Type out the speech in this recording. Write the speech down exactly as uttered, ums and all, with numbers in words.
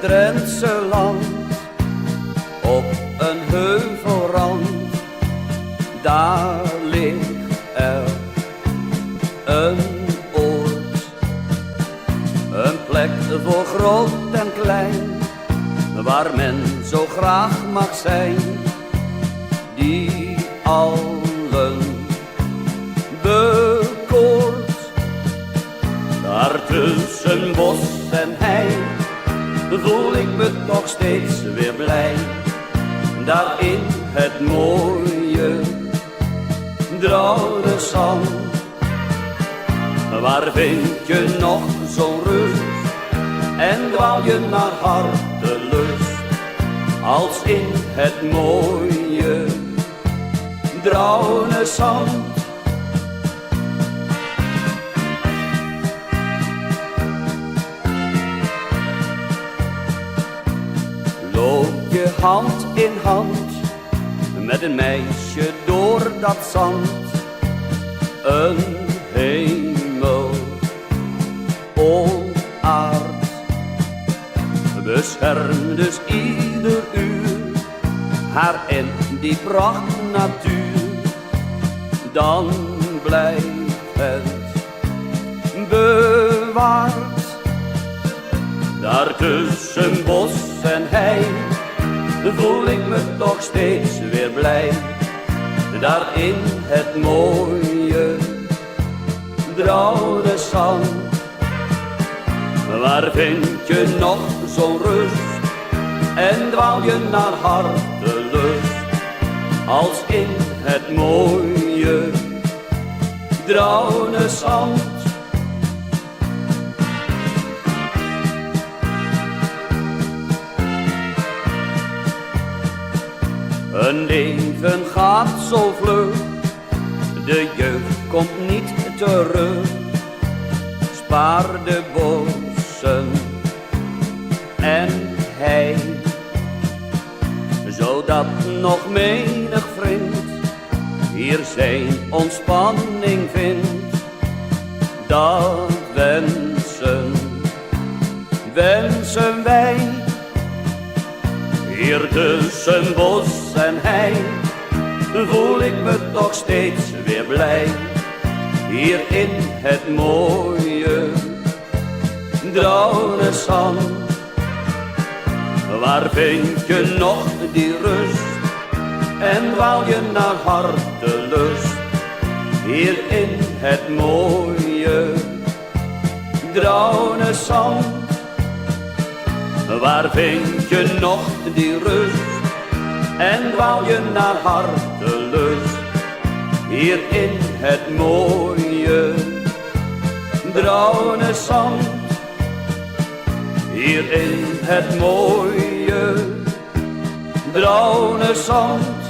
Drentse land, op een heuvelrand, daar ligt er een oord. Een plek voor groot en klein, waar men zo graag mag zijn, die allen bekoort. Daar tussen bos en hei voel ik me toch steeds weer blij. Daar in het mooie Droudenszand. Waar vind je nog zo'n rust en dwaal je naar hartelust als in het mooie Droudenszand? Loop je hand in hand met een meisje door dat zand. Een hemel onaard. Bescherm dus ieder uur haar in die pracht natuur. Dan blijft het bewaard. Daar tussen bos en hei voel ik me toch steeds weer blij. Daar in het mooie Droudenszand. Waar vind je nog zo'n rust en dwaal je naar hartelust als in het mooie Droudenszand? Een leven gaat zo vlug, de jeugd komt niet terug. Spaar de bossen en hei, zodat nog menig vriend hier zijn ontspanning vindt. Dat wensen, wensen wij. Hier tussen bos en hei voel ik me toch steeds weer blij. Hier in het mooie Droudenszand. Waar vind je nog die rust en dwaal je naar hartelust? Hier in het mooie Droudenszand. Waar vind je nog die rust en dwaal je naar hartelust? Hier in het mooie Droudenszand. Hier in het mooie Droudenszand.